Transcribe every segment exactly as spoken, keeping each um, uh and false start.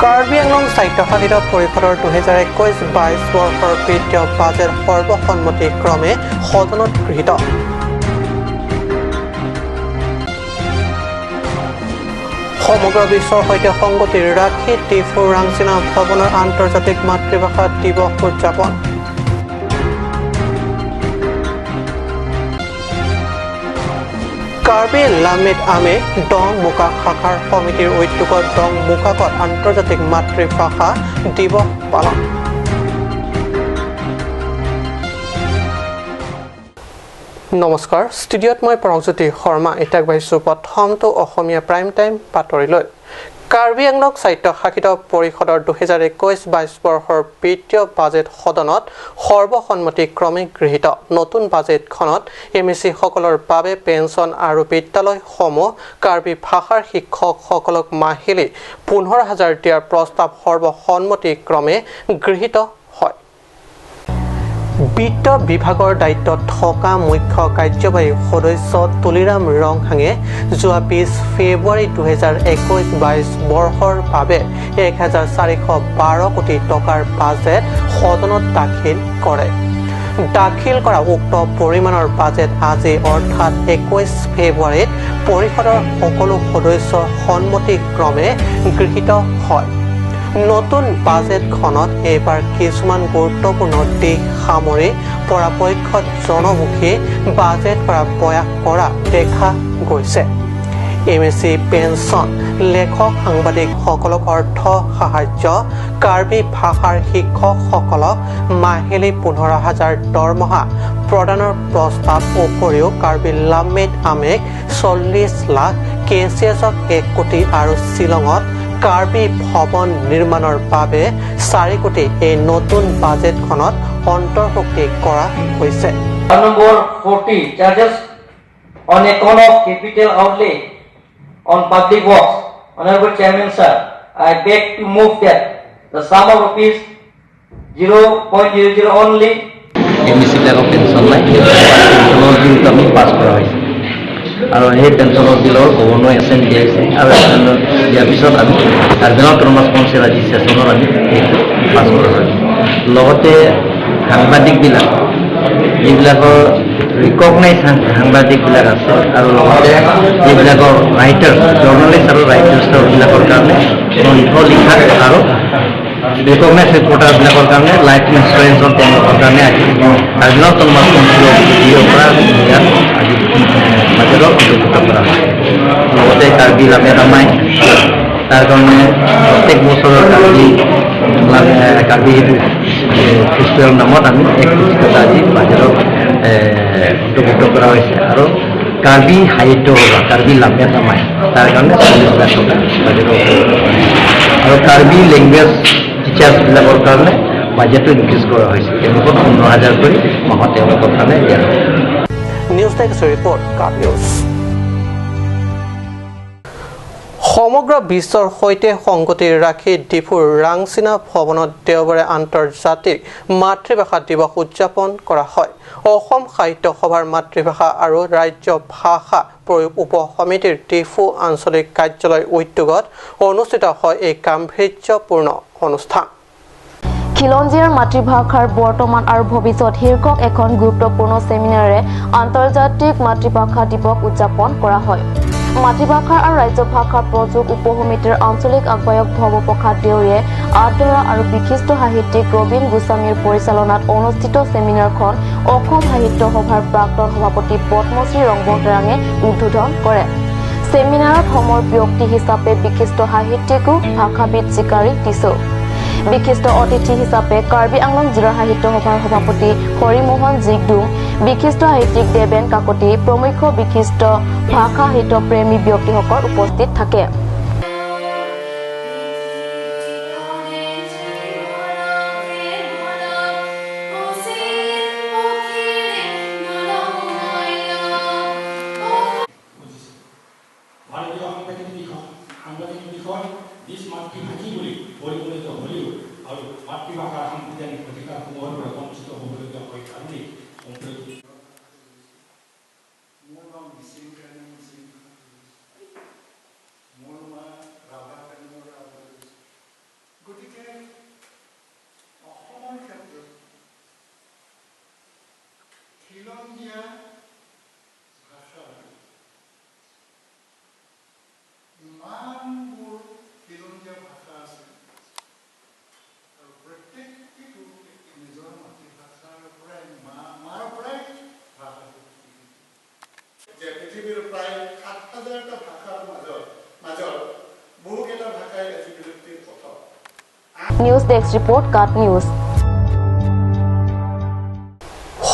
কাৰ্বি আংলং স্বায়ত্তশাসিত পৰিষদৰ দুহেজাৰ একৈশ বাইশ বৰ্ষৰ বিত্তীয় বাজেট সৰ্বসন্মতিক্ৰমে সদনত গৃহীত। সমগ্ৰ বিশ্বৰ সৈতে সংগতি ৰাখি ডিফুৰ ৰাংচিনা ভৱনৰ আন্তৰ্জাতিক মাতৃভাষা দিৱস উদযাপন। কাৰ্বি লামেট আমে দং মুকা শাখাৰ সমিতিৰ উদ্যোগত দং মুকাকত আন্তৰ্জাতিক মাতৃভাষা দিৱস পালন। নমস্কাৰ, ষ্টুডিঅ'ত মই পৰকজ্যোতি শৰ্মা। এতিয়া আগবাঢ়িছো প্ৰথমটো অসমীয়া প্ৰাইম টাইম বাতৰিলৈ। কাৰ্বি আংলং স্বায়ত্তশাসিত পৰিষদৰ দুহেজাৰ একৈশ বাইশ বৰ্ষৰ বিত্তীয় বাজেট সদনত সৰ্বসন্মতিক্ৰমে গৃহীত। নতুন বাজেটখনত এম এ চিসকলৰ বাবে পেঞ্চন আৰু বিদ্যালয়সমূহ কাৰ্বি ভাষাৰ শিক্ষকসকলক মাহিলী পোন্ধৰ হাজাৰ দিয়াৰ প্ৰস্তাৱ সৰ্বসন্মতিক্ৰমে গৃহীত হয়। বিত্ত বিভাগৰ দায়িত্বত থকা মুখ্য কাৰ্যবাহী সদস্য তুলিৰাম ৰংহাঙে যোৱা বিশ ফেব্ৰুৱাৰী দুহেজাৰ একৈশ বাইশ বৰ্ষৰ বাবে এক হাজাৰ চাৰিশ বাৰ কোটি টকাৰ বাজেট সদনত দাখিল কৰে। দাখিল কৰা উক্ত পৰিমাণৰ বাজেট আজি অৰ্থাৎ একৈশ ফেব্ৰুৱাৰীত পৰিষদৰ সকলো সদস্যৰ সন্মতিক্ৰমে গৃহীত হয়। নতুন বাজেটখনত এইবাৰ কিছুমান গুৰুত্বপূৰ্ণ দিশ সামৰি পৰাপক্ষত জনমুখী বাজেট কৰা প্ৰয়াস কৰা দেখা গৈছে। এম এ চি পেঞ্চন, লেখক সাংবাদিকসকলক অৰ্থ সাহায্য, কাৰ্বি ভাষাৰ শিক্ষকসকলক মাহিলী পোন্ধৰ হাজাৰ দৰমহা প্ৰদানৰ প্ৰস্তাৱ উপৰিও কাৰ্বি লামেট আমেক চল্লিছ লাখ, কে চি এছক এক কোটি আৰু শ্বিলঙত কাৰ্বি ভৱন নিৰ্মাণৰ বাবে চাৰি কোটি এই নতুন বাজেটখনত অন্তৰ্ভুক্তি কৰা হৈছে। Number forty, charges on account of capital outlay on public works. Honorable Chairman sir, I beg to move that the sum of rupees zero point zero zero only. M E C বিলাকক pension নাই, পেঞ্চনৰ বিলটো আমি পাছ কৰা হৈছে আৰু সেই পেঞ্চনৰ বিলৰ গভৰ্ণৰ এছ এন দিয়া হৈছে আৰু এছ এন দিয়াৰ পিছত আমি কাৰ্বি আংলং অট'নমাছ কাউন্সিল আজি ছেছনত আমি সেইটো পাছ কৰা হৈছে। লগতে সাংবাদিকবিলাক যিবিলাকৰ ৰিকগনাইজ সাং- সাংবাদিকবিলাক আছে আৰু লগতে যিবিলাকৰ ৰাইটাৰ্ছ, জাৰ্নেলিষ্ট আৰু ৰাইটাৰ্ছবিলাকৰ কাৰণে গ্ৰন্থ লিখাত আৰু ৰিকগনাইজ ৰিপৰ্টাৰবিলাকৰ কাৰণে লাইফ ইঞ্চুৰেঞ্চৰ তেওঁলোকৰ কাৰণে আজি কাৰ্বি আংলং অট'নমাছ কাউন্সিলৰ যোগেদি পৰা ইয়াত আজি বাজেটত অন্তৰ্ভুক্ত কৰা হৈছে। লগতে কাৰ্বি লামেট আমাই তাৰ কাৰণে প্ৰত্যেক বছৰৰ কাৰ্বি লামে- কাৰ্বি ফেষ্টিভেলৰ নামত আমি এক কোটি টকা আজি বাজেটত এ, অন্তৰ্ভুক্ত কৰা হৈছে আৰু কাৰ্বি সাহিত্য সভা, কাৰ্বি লামেট আমাই, তাৰ কাৰণে চল্লিছ লাখ টকা বাজেটৰ ওপৰত আৰু কাৰ্বি লেংগুৱেজ টিচাৰ্ছবিলাকৰ কাৰণে বাজেটটো ইনক্ৰিজ কৰা হৈছে, তেওঁলোকক পোন্ধৰ হাজাৰকৈ মাহত তেওঁলোকৰ কাৰণে দিয়া হ'ব। নিউজ ডেস্ক ৰিপৰ্ট, কাৰ্বি নিউজ। সমগ্ৰ বিশ্বৰ সৈতে সংগতি ৰাখি ডিফুৰ ৰাংচিনা ভৱনত দেওবাৰে আন্তৰ্জাতিক মাতৃভাষা দিৱস উদযাপন কৰা হয়। অসম সাহিত্য সভাৰ মাতৃভাষা আৰু ৰাজ্য ভাষা প্ৰয়োগ উপ সমিতিৰ ডিফু আঞ্চলিক কাৰ্যালয়ৰ উদ্যোগত অনুষ্ঠিত হয় এই গাম্ভীৰ্যপূৰ্ণ অনুষ্ঠান। খিলঞ্জীয়াৰ মাতৃভাষাৰ বৰ্তমান আৰু ভৱিষ্যত শীৰ্ষক এখন গুৰুত্বপূৰ্ণ ছেমিনাৰে আন্তৰ্জাতিক মাতৃভাষা দিৱস উদযাপন কৰা হয়। মাতৃভাষা আৰু ৰাজ্য ভাষা প্ৰযোগ উপ সমিতিৰ আঞ্চলিক আহ্বায়ক ভৱপ্ৰসাদ দেউৰীয়ে আঁতৰা আৰু বিশিষ্ট সাহিত্যিক ৰবীন গোস্বামীৰ পৰিচালনাত অনুষ্ঠিত ছেমিনাৰখন অসম সাহিত্য সভাৰ প্ৰাক্তন সভাপতি পদ্মশ্ৰী ৰংবং তেৰাঙে উদ্বোধন কৰে। ছেমিনাৰত সমৰ ব্যক্তি হিচাপে বিশিষ্ট সাহিত্যিকো ভাষাবিদ চিকাৰী টিছৌ, বিশিষ্ট অতিথি হিচাপে কাৰ্বি আংলং জিলা সাহিত্য সভাৰ সভাপতি হৰিমোহন জিকডুম, বিশিষ্ট সাহিত্যিক দেৱেন কাকতি প্ৰমুখ্য বিশিষ্ট ভাষা সাহিত্য প্ৰেমী ব্যক্তিসকল উপস্থিত থাকে। ভাৰতীয় সাংবিধানিক বিষয়, সাংবিধানিক বিষয় নিজ মাতৃভাষী বুলি পৰিগণিত হ'লেও আৰু মাতৃভাষাৰ সাংবিধানিক অধিকাৰসমূহৰ পৰা বঞ্চিত হ'বলগীয়া হয় কাৰণে সম্প্ৰতি মোৰ মা মিচিং কাৰণে মিচিং ভাষা কৈছে। মোৰ মা ৰাভা কাৰণে মই ৰাভা কৈছোঁ। ভাষা ইমানবোৰ খিলঞ্জীয়া ভাষা আছে আৰু প্ৰত্যেকটো নিজৰ মাতৃভাষাৰ পৰাই মা মাৰ পৰাই ভাষাটো শিকিছে। যে পৃথিৱীৰ প্ৰায় সাত হাজাৰটা ভাষাৰ মাজত মাজত বহুকেইটা ভাষাই আজি বিলুপ্তিৰ পথত। News Desk Report, Kat News.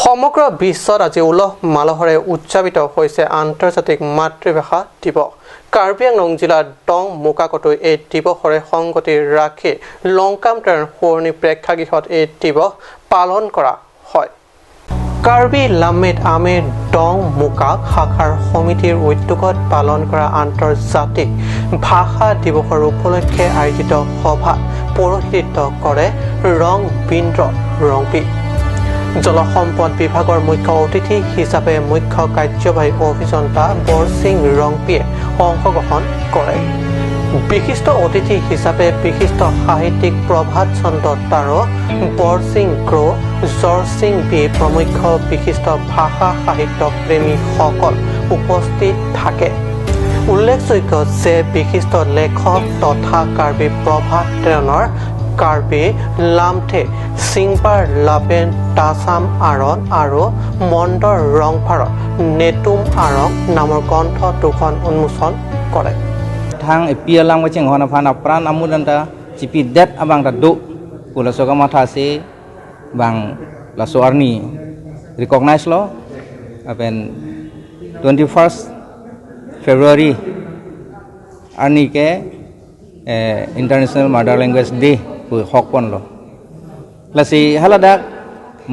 সমগ্ৰ বিশ্বত আজি উলহ মালহেৰে উদযাপিত হৈছে আন্তৰ্জাতিক মাতৃভাষা দিৱস। কাৰ্বি আংলং জিলাৰ দং মোকাকতো এই দিৱসৰে সংগতি ৰাখি লংকাম তেৰ পুৰণি প্ৰেক্ষাগৃহত এই দিৱস পালন কৰা হয়। কাৰ্বি লামমেট আমেৰ দং মোকাক শাখাৰ সমিতিৰ উদ্যোগত পালন কৰা আন্তৰ্জাতিক ভাষা দিৱসৰ উপলক্ষে আয়োজিত সভাত পৌৰোহিত্য কৰে ৰং বিন্দ্ৰ ৰংপি। জলসম্পদ বিভাগৰ মুখ্য অতিথি হিচাপে মুখ্য কাৰ্যবাহী অভিযন্তা বৰসিং ৰংপিয়ে অংশগ্ৰহণ কৰে। বিশিষ্ট অতিথি হিচাপে বিশিষ্ট সাহিত্যিক প্ৰভাত চন্দ্ৰ তাৰো, বৰসিং ক্ৰ, জৰসিং বি প্ৰমুখ্য বিশিষ্ট ভাষা সাহিত্য প্ৰেমীসকল উপস্থিত থাকে। উল্লেখযোগ্য যে বিশিষ্ট লেখক তথা কাৰ্বি প্ৰভাত তেৰণৰ কাৰ্বি লামথে চিংপাৰ লাপেন তাছাম আৰণ আৰু মণ্ডৰ ৰংফাৰৰ নেটুম আৰং নামৰ গ্ৰন্থ দুখন উন্মোচন কৰে। Thang epi alam kachinghon aphan apran amudanta chipidet abang ta do pu laso kamatha si bang laso arni recognize lo. Lapen twenty first February arni ke eh, International Mother Language Day pu hokponlo. Lasi haladak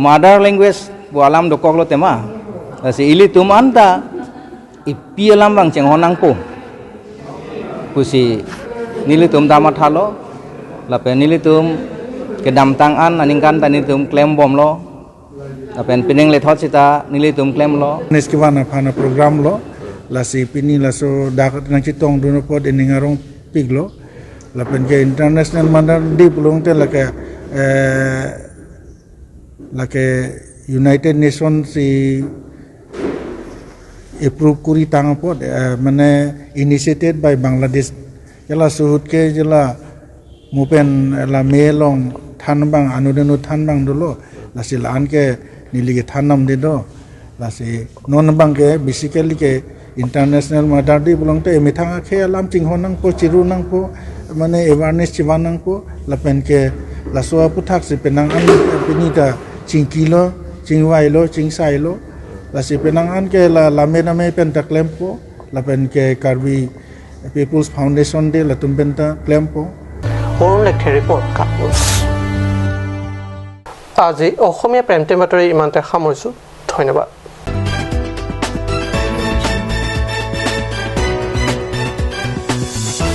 mother language pu alam dokoklo tema. Lasi ilitum anta epi alam bang chinghon nangpo pusi nelitum ta mathalo. Lapen nelitum kedamtang an aningkan ta nelitum klembomlo. Lapen pining lethot sita nelitum klemlo. Nis kevan aphan program lo, lasi pini laso dak nangchetongdun apot ining arongpiklo. Lapen ke International Mother Day pulote lake eh, lake United Nations si approve kuri tang apot eh, mane initiated by Bangladesh. Jela suhut ke jela mupen la me along than bang anu denu than bang dolo, lasi la-an ke neli ke than namde do. Lasi non bang ke basically ke International Mother Day pulote methang akhei alam chinghon nangpo, chiru nangpo, mane awareness chivan nangpo. Lapen ke laso aputhak si penang an pini ta chingkilo, chingvailo, chingsailo. Lasi penang an ke la lame name pen ta klempo. Lapen ke Karbi People's Foundation Day latum pen ta klempo. Arun লেকথেৰ ৰিপৰ্ট, কাট নিউজ। আজি Asamiya prime time বাতৰি ইমানতে সামৰিছোঁ। ধন্যবাদ।